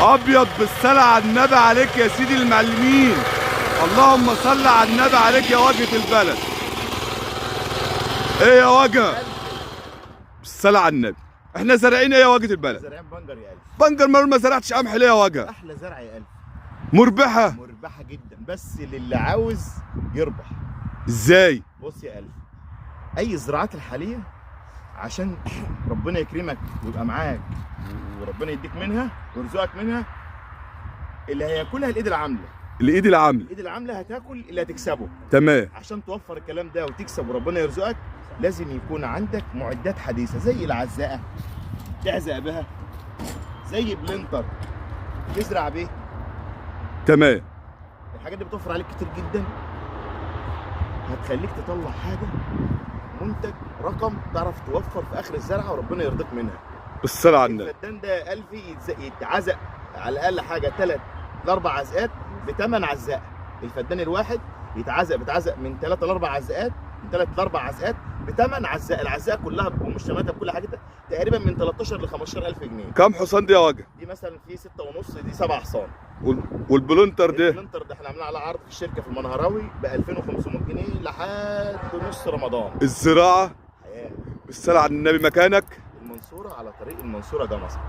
ابيض بالصلاة على النبي عليك يا سيدي المعلمين. اللهم صل على النبي عليك يا وجهة البلد. ايه يا وجهة؟ بالصلاة على النبي. احنا زارعين ايه يا وجهة البلد؟ زارعين بنجر يا الف. بنجر ما زرعتش قمح ليه يا وجهة؟ احلى زرع يا الف. مربحة؟ مربحة جدا، بس للي عاوز يربح. ازاي؟ بص يا الف، اي الزراعات الحالية عشان ربنا يكرمك ويبقى معاك وربنا يديك منها ويرزقك منها، اللي هياكلها الايد العاملة. الايد العاملة. الايد العاملة هتاكل اللي هتكسبه. تمام. عشان توفر الكلام ده وتكسب وربنا يرزقك، لازم يكون عندك معدات حديثه زي العزاقه تعزق بها، زي planter تزرع بيه. تمام. الحاجات دي بتوفر عليك كتير جدا، هتخليك تطلع حاجة منتج رقم تعرف توفر في اخر الزرعه وربنا يرضيك منها. بالصلاة على النبي. الفدان ده ألفي يتعزق على الاقل حاجة 3 ل4 عزقات بثمن عزاقه. الفدان الواحد يتعزق بتعزق من 3 ل4 عزقات، من 3 ل4 عزقات بثمن عزاقه. العزاقه كلها بمشتملاتها بكل حاجتها تقريبا من 13 ل 15000 جنيه. كم حصان دي يا وجهة؟ دي مثلا في 6.5، دي 7 حصان. وال planter ده؟ ال planter ده احنا عاملين على عرض في الشركة في المنهراوي ب 2500 جنيه لحد نص رمضان. الزراعة حياة. بالصلاة على النبي. مكانك؟ المنصورة، على طريق المنصورة جمصه.